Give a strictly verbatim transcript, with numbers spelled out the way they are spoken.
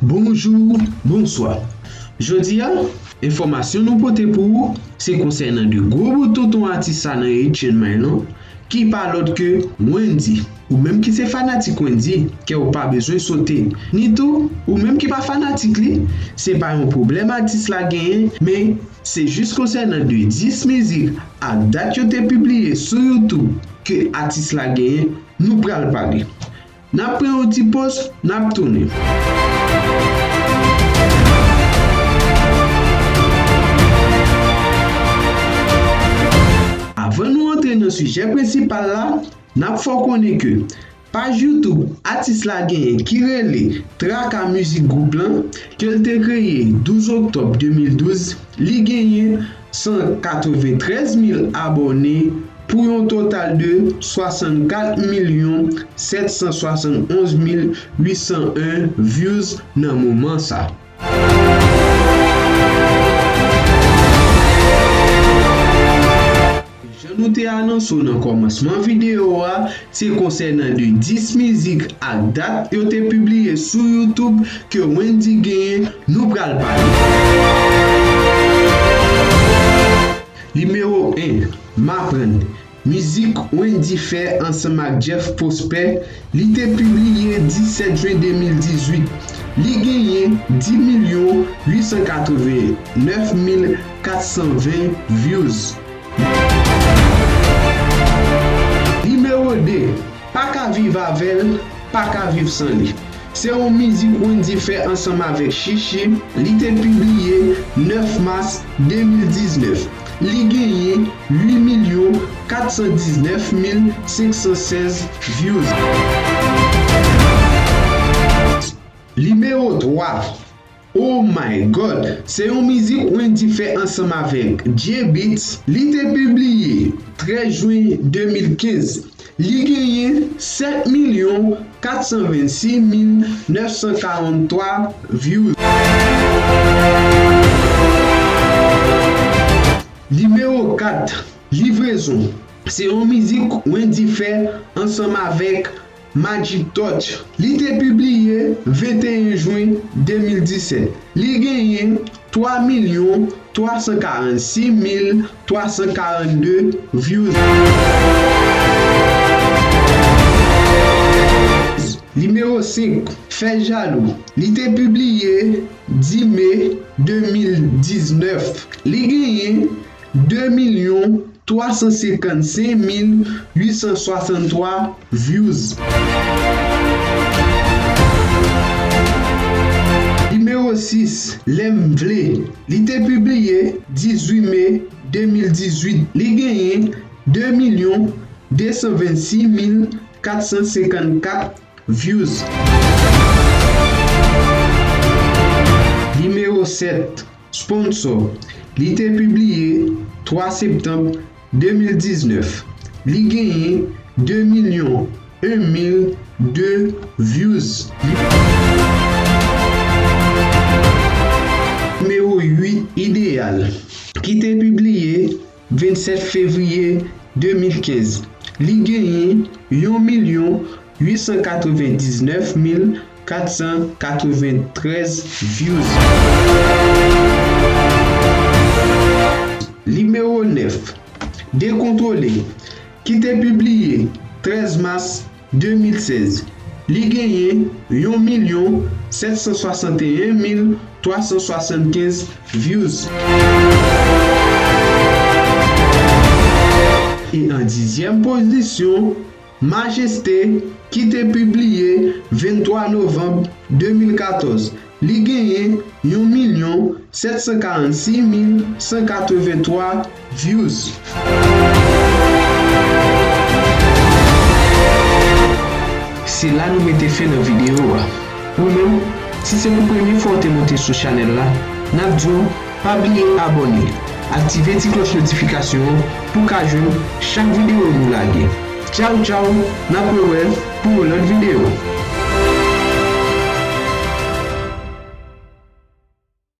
Bonjou, bonswa. Jodi a, enfòmasyon nou pote pou ou, se konsènan de gwo bout tonton atis la nan Eight Chain Mind lan, ki pa lòt ke Wendyy. Ou menm ki se fanatik Wendyy, kè w pa bezwen sote. Ni tou, ou menm ki pa fanatik li, se pa yon pwoblèm atis la genyen, men se jis konsènan de dis mizik ak dat yo te pibliye sou YouTube ke atis la genyen, nou pral pale. N ap pran yon ti poz, n ap tounen. Avan nou antre nan sijè prensipal la, n ap fè w konnen ke paj YouTube atis la genyen ki rele Traka Mizik Gwoup lan, ke l te kreye douz oktòb de mil douz, li genyen san katreventrèz mil abòne pou yon total de swasannkat milyon sèt san swasannonz mil uit san en views nan moman sa. Jan nou te anonse w nan kòmansman videyo a, se konsènan de dis mizik ak dat yo te pibliye sou YouTube ke Wendyy genyen, nou pral pale. Nimewo en, M aprann. Mizik Wendyy fè ansanm ak Jeff Prosper, li te pibliye disèt jen de mil dizuit. Li genyen dis milyon uit san katreven nèf mil kat san ven views. Nimewo de, Pa ka viv avè l, pa ka viv san li. Se yon mizik Wendyy fè ansanm avèk Chichi, li te pibliye nèf mas de mil diznèf. Li genyen uit milyon kat san diznèf mil senk san sèz views. Nimewo twa, Oh My God, se yon mizik Wendyy fè ansanm avèk Jay Beatz. Li te pibliye trèz jen de mil kenz. Li genyen sèt milyon kat san vennsis mil nèf san karanntwa views. Nimewo kat, Livrezon. Se yon mizik Wendyy fè ansanm avèk Magic Touch. Li te pibliye venteyen jen de mil disèt. Li genyen twa milyon twa san karannsis mil twa san karannde views. Nimewo senk, Fè Jalou. Li te pibliye dis me de mil diznèf. Li genyen de milyon twa san senkannsenk mil uit san swasanntwa views. Nimewo sis, Lè m vle. Li te pibliye dizuit me de mil dizuit. Li genyen de milyon de san vennsis mil kat san senkannkat views. Nimewo sèt, Sponsor. Li te pibliye twa septanm de mil diznèf. Li genyen de milyon en mil de views. Nimewo uit, Ideyal, ki te pibliye vennsèt fevriye de mil kenz. Li genyen yon milyon uit san katrevendiznèf mil kat san katreventrèz views. Nimewo nèf, Dekontwole, ki te pibliye trèz mas de mil sèz. Li genyen yon milyon sèt san swasanteyen mil twa san swasannkenz views. E an dizyèm pozisyon, Majeste, ki te pibliye venntwa novanm de mil katòz. Li genyen yon milyon sèt san karannsis mil san katreventwa views. Se la nou mete fen nan videyo a. Ou menm, si se pou premye fwa w te monte sou chanèl la, n ap di w pa bliye abòne, aktive ti klòch notifikasyon an pou w ka jwenn chak videyo nou lage. Tchaw tchaw, n ap rewè pou yon lòt videyo.